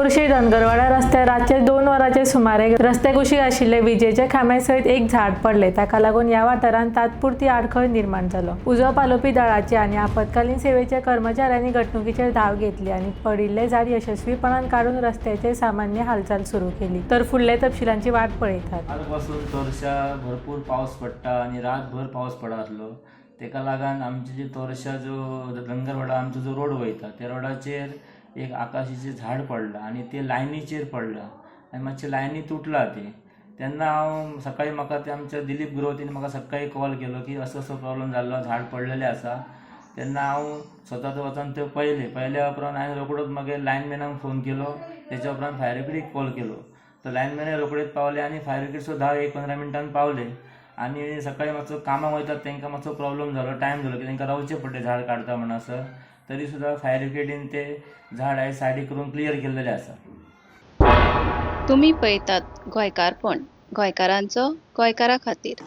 तोरशे धनगरवाडा रस्त्यार रातचे 2 वरांचे सुमारे रस्त्या कुशीक आशिल्ले विजेच्या खांब्या सयत एक झाड पडले. ताका लागून ह्या वाठारांत तात्पुरती आडखळ निर्माण जालो. उजो पालोवपी दळाचे आनी आपत्कालीन सेवेच्या कर्मचाऱ्यांनी घडणुकीचेर धांव घेतली आनी पडिल्ले झाड यशस्वीपणान काडून रस्त्याचेर सामान्य हालचाल सुरू केली. तर फुडल्या तपशिलांची वाट पळयतात. काल पासून तोरशा भरपूर पावस पडटा आनी रातभर पावस पडत आसलो. तेका लागून आमची जी तोरशा जो धनगरवाडा आमचो जो रोड वयता त्या रोडाचेर एक आकाशीचें झाड पडलां आनी ते लायनीचेर पडलां आनी मातशें लायनी तुटला ती. तेन्ना हांव सकाळी म्हाका ते आमच्या दिलीप गुरवतीन म्हाका सकाळी कॉल केलो की असो असो प्रॉब्लम जाल्लो, झाड पडलेलें आसा. तेन्ना हांव स्वता वचोन तें पळयलें. पळयल्या उपरांत हांवें रोकडोच मागीर लायनमॅनाक फोन केलो. तेच्या उपरांत फायर ब्रिगेडीक कॉल केलो. तर लायनमॅनय रोखडेच पावले आनी फायर ब्रिगेड सुद्दां 10-15 मिनटान पावले. आनी सकाळी मातसो कामाक वयतात तांकां मातसो प्रॉब्लम जालो, टायम जालो की तांकां रावचें पडलें झाड काडटा म्हणसर. तरी सुद्दां फायर ब्रिगेडीन ते झाड आयज सायडीक करून क्लियर केल्लेलें आसा. तुमी पळयतात गोंयकारपण, गोंयकारांचो गोंयकारा खातीर.